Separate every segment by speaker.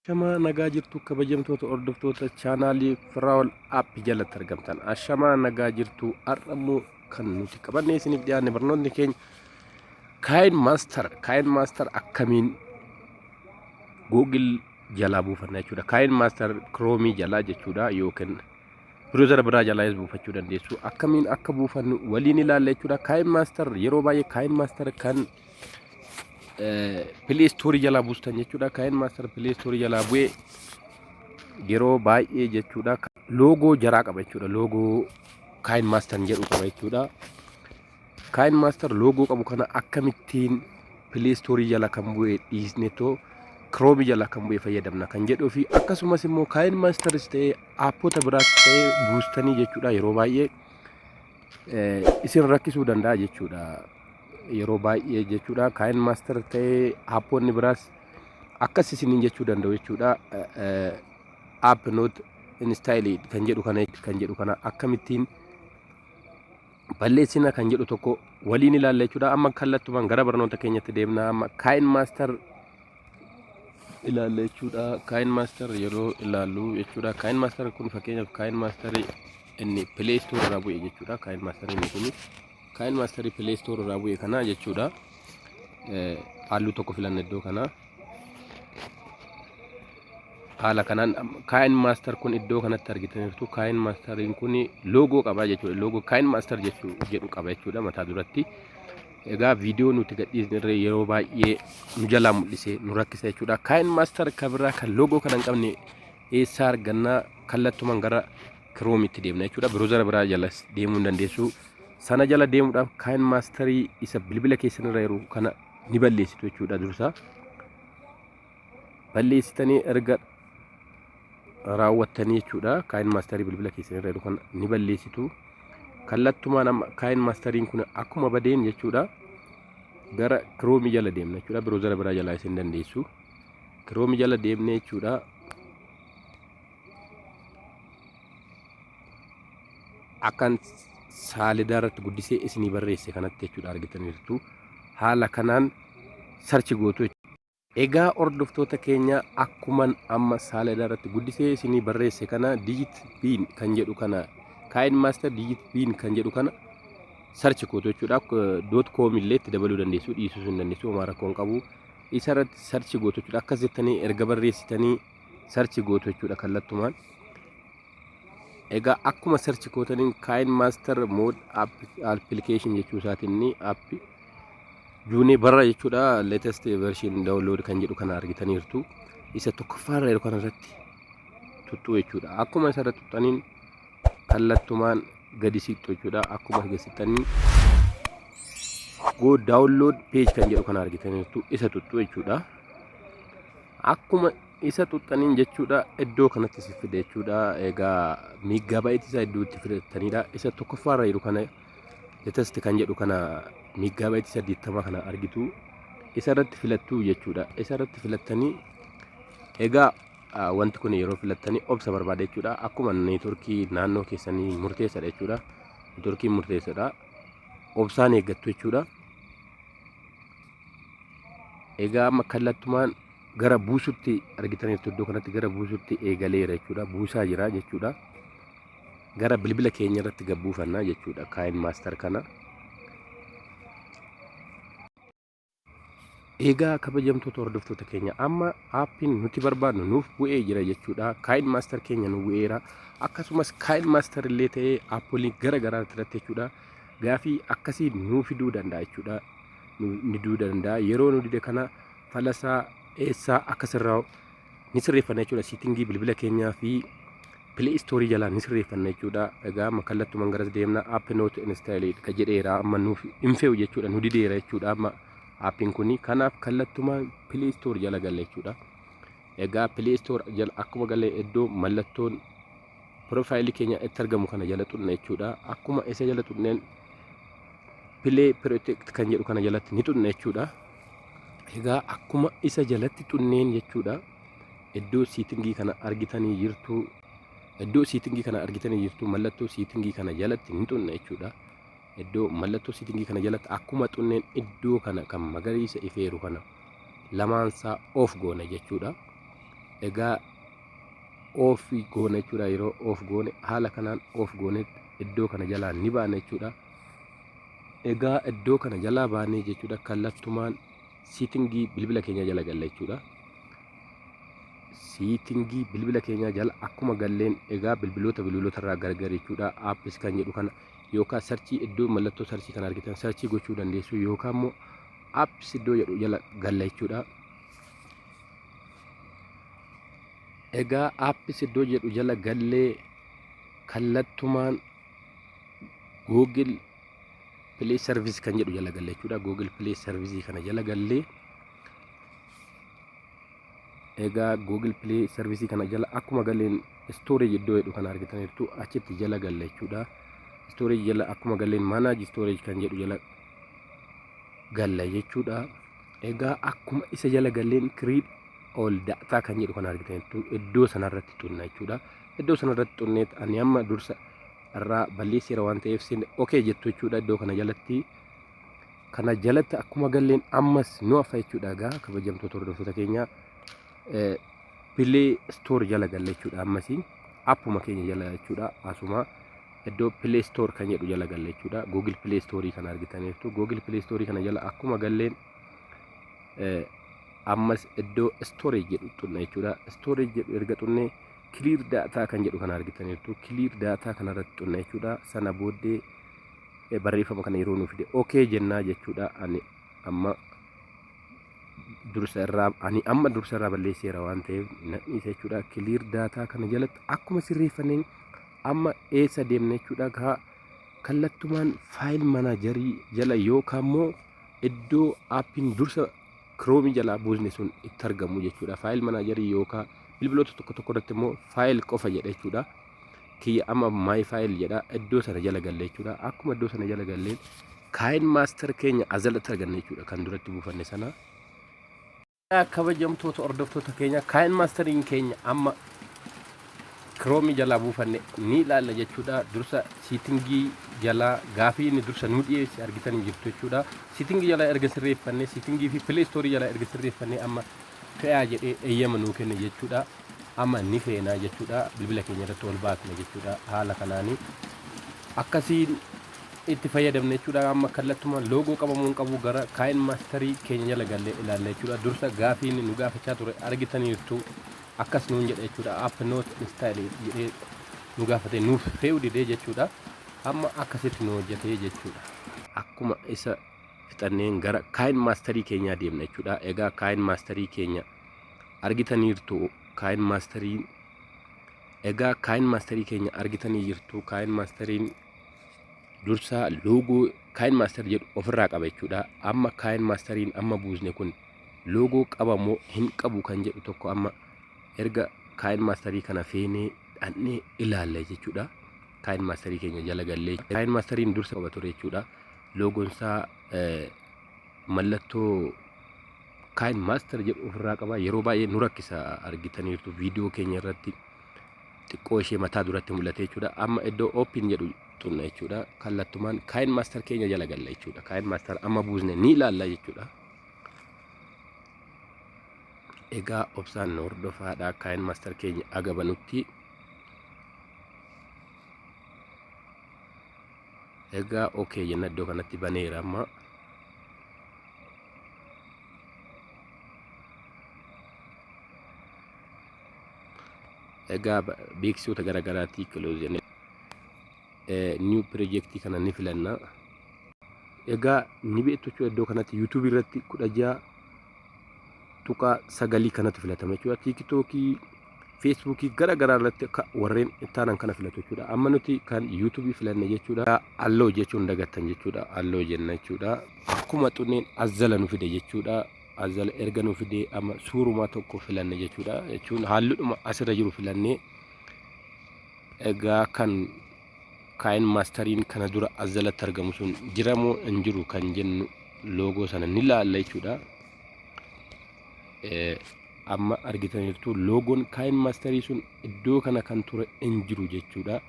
Speaker 1: Ashamaa, nagaa jirtu kabajamtoota hordoftoota chaanaalii Firaa'ol App jalatti argamtan. Ashamaa, nagaa jirtu. Har'ammoo kan nuti qabannee isiniif dhiyaanne barnoonni keenya KineMaster akkamiin Google jalaa buufanna jechuudha. KineMaster Chrome jalaa jechuudha, yookiin browser biraa jalaas buufachuu dandeessu. Akkamiin akka buufannu waliin ilaalla jechuudha. KineMaster yeroo baay'ee KineMaster kan Play Store jalaa buustan jechuudha. KineMaster Play Store jalaa bu'ee yeroo baay'ee jechuudha. Loogoo jaraa qaba jechuudha. Loogoo KineMaster jedhu qaba jechuudha. KineMaster loogoo qabu kana akkamittiin Play Store jala kan bu'e dhiisne too Chrome jala kan bu'e fayyadamna kan jedhuu fi akkasumas immoo KineMasteris ta'ee aappota biraas ta'ee buustanii jechuudha, yeroo baay'ee isin rakkisuu danda'a jechuudha. Yeroo baay'ee jechuudha, KineMaster ta'ee aappoonni biraas akkas isiniin jechuu danda'u jechuudha. App not install kan jedhu kana akkamittiin balleessina kan jedhu tokko waliin ilaalla jechuudha. Amma kallattumaan gara barnoota keenyatti deemna. Amma KineMaster ilaalla jechuudha. KineMaster yeroo ilaallu jechuudha. KineMaster kun fakkeenyaaf KineMaster inni Play Store irraa bu'e jechuudha. KineMaster inni kun KineMaster Play Store irraa bu'e kana jechuudha. Halluu tokko filanna iddoo kana. Haala kanaan KineMaster kun iddoo kanatti argitaniirtu. KineMasteriin kun loogoo qaba jechuudha. Loogoo KineMaster jechuu jedhu qaba jechuudha mataa duratti. Egaa viidiyoo nuti gadhiisne irra yeroo baay'ee nu jalaa mul'isee nu rakkisa jechuudha. KineMaster kan biraa kan loogoo kana hin qabne eessaa argannaa? Kallattumaan gara Chromeitti deemna jechuudha. Browser biraa jalas deemuu hin dandeessu. Sana jala deemuudhaaf KineMasterii isa bilbila keessan irra jiru kana ni balleessitu jechuudha dursa. Balleessitanii erga raawwattanii jechuudha. KineMasterii bilbila keessan irra jiru kana ni balleessitu. Kallattumaan amma KineMasteriin kun akkuma badeen jechuudha. Gara Chrome jala deemna jechuudha. Browser biraa jalaa isin dandeessu. Chrome jala deemnee jechuudha. Akkan saalidaa irratti guddisee isinii barreesse kanatti jechuudha, argitaniirtu. Haala kanaan search gootu. Egaa hordoftoota keenya, akkuman amma saalidaa irratti guddisee isinii barreesse kana, Digit Bin kan jedhu kana, KineMaster Digit Bin kan jedhu kana search gootu jechuudha. .com illee itti dabaluu dandeessu, dhiisuu hin dandeessu, homaa rakkoo hin qabu. Isa irratti search gootu jechuudha. Akkas jettanii erga barreessitanii search gootu jechuudha kallattumaan. Egaa akkuma search gootaniin KineMaster mod application jechuu isaatiin app juunee barra jechuudha, latest version download kan jedhu kana argitaniirtu. Isa tokkoffaarra yeroo kana irratti tuttuu jechuudha. Akkuma isa irratti tuttaniin kallattumaan gadi siqxu jechuudha. Akkuma gadi siqxaniin go download page kan jedhu kana argitaniirtu, isa tuttuu jechuudha. Akkuma isa tuttaniin jechuudha, iddoo kanatti si fide jechuudha. Egaa megabyte isaa iddoo itti fidatanidha. Isa tokkoffaarra jiru kana, latest kan jedhu kana, megabyte 80 kana argitu, isa irratti filattuu jechuudha. Isa irratti filattanii, egaa wanti kun yeroo filattanii obsa barbaada jechuudha. Akkuma neetworkii naannoo keessanii murteessadha jechuudha. Neetworkiin murteessadha. Obsaan eeggattu jechuudha. Egaa amma kallattumaan gara buusutti argitaniirtu, iddoo kanatti gara buusutti eegaleera jechuudha. Buusaa jira jechuudha. Gara bilbila keenya irratti gad buufannaa jechuudha KineMaster kana. Egaa kabajamtoota hordoftoota keenya, amma aappiin nuti barbaadnu nuuf bu'ee jira jechuudha. KineMaster keenya nu bu'eera. Akkasumas KineMaster illee ta'ee aappolii gara garaa irratti jechuudha. Gaafii akkasii nuu fiduu danda'a jechuudha. Nu diduu danda'a. Yeroo nu dide kana falasaa eessaa akka sirraa ni sirreeffanna jechuudha. Setting bilbila keenyaa fi Play Store jalaa ni sirreeffanna jechuudha. Egaa amma kallattumaan garas deemna. App not installed ka jedheera, amma nuuf hin fe'u jechuudha. Nu dideera jechuudha amma aappiin kuni. Kanaaf kallattumaan Play Store jala galla jechuudha. Egaa Play Store jala akkuma galee iddoo mallattoon profile keenya itti argamu kana jala xunna jechuudha. Akkuma isa jala xunneen Play Protect kan jedhu kana jalatti ni xunna jechuudha. Egaa akkuma isa jalatti xunneen jechuudha, iddoo setting kana argitanii jirtu. Iddoo setting kana argitanii jirtu, mallattoo setting kana jalatti ni xunna jechuudha. Iddoo mallattoo setting kana jalatti akkuma xunneen iddoo kana kan magariisa ifeeru kana lamaansaa off goona jechuudha. Egaa off goone jechuudha. Yeroo off goone, haala kanaan off goone, iddoo kana jalaa ni baana jechuudha. Egaa iddoo kana jalaa baanee jechuudha, kallattumaan setting bilbila keenya jala galla jechuudha. Setting bilbila keenyaa jala akkuma galleen, egaa bilbiloota irraa gargar jechuudha. Apps kan jedhu kana yookaan search, iddoo mallattoo search kana argitan search gochuu dandeessu, yookaan immoo apps iddoo jedhu jala galla jechuudha. Egaa apps iddoo jedhu jala gallee kallattumaan Google Play Service kan jedhu jala galle jechuudha. Google Play Service kana jala gallee, egaa Google Play Service kana jala akkuma galleen storage iddoo jedhu kana argitaniirtu, achitti jala galle jechuudha. Storage jala akkuma galleen manage storage kan jedhu jala galla jechuudha. Egaa akkuma isa jala galleen clear all data kan jedhu kana argitaniirtu, iddoo sanarratti xunna jechuudha. Iddoo sanarratti xunneet, ani amma dursa irraa balleesseera waan ta'eef sin okay jettu jechuudha. Iddoo kana jalatti, kana jalatti akkuma galleen ammas nu hafa jechuudha. Egaa kabajamtoota hordoftoota keenya, Play Store jala galle jechuudha. Ammasii appuma keenya jala jechuudha. Asuma iddoo Play Store kan jedhu jala galle jechuudha. Google Play Store kana argitaniirtu. Google Play Store kana jala akkuma galleen ammas iddoo storage jedhu xunna jechuudha. Storage jedhu erga xunnee, clear data kan jedhu kana argitaniirtu. Clear data kanarratti xunna jechuudha. Sana booddee barreeffama kana yeroo nuuf fide okay jennaa jechuudha. Ani amma dursa irraa balleesseera waan ta'eef nan dhiisa jechuudha. Clear data kana jalatti akkuma sirreeffanneen amma eessa deemna jechuudha? Gaa kallattumaan file manager jala yookaan immoo iddoo appiin dursa Chrome jalaa buusne sun itti argamu jechuudha. File manager yookaan bilbiloota tokko tokko irratti immoo file qofa jedha jechuudha. Kiyya amma my file jedha, iddoo sana jala galle jechuudha. Akkuma iddoo sana jala galleen KineMaster keenya azalatti arganna jechuudha, kan duratti buufanne sana. Kabajamtoota hordoftoota keenya, KineMasteriin keenya amma Chrome jalaa buufanne ni ilaalla jechuudha. Dursa setting jalaa gaafii inni dursa nu dhiyeesse argitanii jirtu jechuudha. Setting jalaa erga sirreeffanne, setting fi Play Store jalaa erga sirreeffanne, amma fe'aa jedhee eeyyama nuu kenne jechuudha. Amma ni feenaa jechuudha. Bilbila keenya irratti ol baasna jechuudha. Haala kanaanii akkasiin itti fayyadamne jechuudha. Amma kallattuma logo qabamuu hin qabu gara KineMaster keenya jala gallee ilaalla jechuudha. Dursa gaafii inni nu gaafachaa ture argitaniirtu, akkas nuun jedha jechuudha. App not install jedhee nu gaafate, nuuf fe'uu didee jechuudha. Amma akkasitti nu hojjetee jechuudha. Akkuma isa fixanneen gara KineMaster keenyaa deemna jechuudha. Egaa KineMaster keenya argitaniirtu. KineMaster, egaa KineMaster keenya argitanii jirtu. KineMasteriin dursa logo KineMaster jedhu ofirraa qaba jechuudha. Amma KineMasteriin amma buusne kun logo qaba moo hin qabu kan jedhu tokko amma erga KineMaster kana feenee dhannee ilaalla jechuudha. KineMaster keenya jala gallee KineMasteriin dursa qaba ture jechuudha. Logoon isaa mallattoo KineMaster jedhu ofirraa qaba. Yeroo baay'ee nu rakkisa, argitaniirtu, viidiyoo keenya irratti xiqqoo ishee mataa duratti mul'ate jechuudha. Amma iddoo open jedhu xunna jechuudha. Kallattumaan KineMaster keenya jala galla jechuudha. KineMaster amma buusne ni ilaalla jechuudha. Egaa obsaan nu hordofaadha, KineMaster keenya agabanutti. Egaa okay jenna, iddoo kanatti baneera amma. Egaa beeksisoota garaagaraatii close jennee new project kana ni filanna. Egaa ni beektu jechuudha, iddoo kanatti YouTube irratti 16.9 kanatu filatama jechuudha. TikTokii, Facebookii gara garaa irratti akka warreen itti aanan kana filatu jechuudha. Amma nuti kan YouTube filanne jechuudha. Allow jechuun dagattan jechuudha. Allow jenna jechuudha. Akkuma xunneen azzala nu fide jechuudha. Azzala erga nu fide, amma suurumaa tokko filanne jechuudha. Jechuun halluudhuma asirra jiru filannee, egaa kan KineMasteriin kana dura azzalatti argamu sun jiramoo hin jiru kan jennu logo sana ni laalla jechuudha. Amma argitaniirtu, logoon KineMaster sun iddoo kana kan ture hin jiru jechuudha.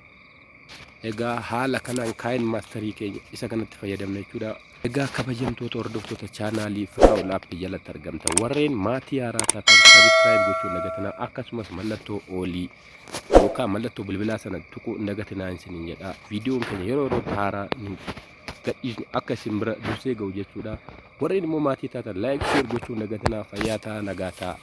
Speaker 1: Egaa haala kanaan KineMaster keenya isa kanatti fayyadamna jechuudha. Egaa kabajamtoota hordoftoota chaanaalii Firaa'ol Aappii jalatti argamtan, warreen maatii haaraa taatan subscribe gochuu hin dagatinaa, akkasumas mallattoo oolii yookaan mallattoo bilbilaa sana tuquu hin dagatinaa isiniin jedha. Viidiyoon keenya yeroo yerootti haaraa nu gadhiisnu akka isin bira dursee ga'u jechuudha. Warreen immoo maatii taatan like, share gochuu hin dagatinaa. Fayyaa ta'aa, nagaa ta'aa.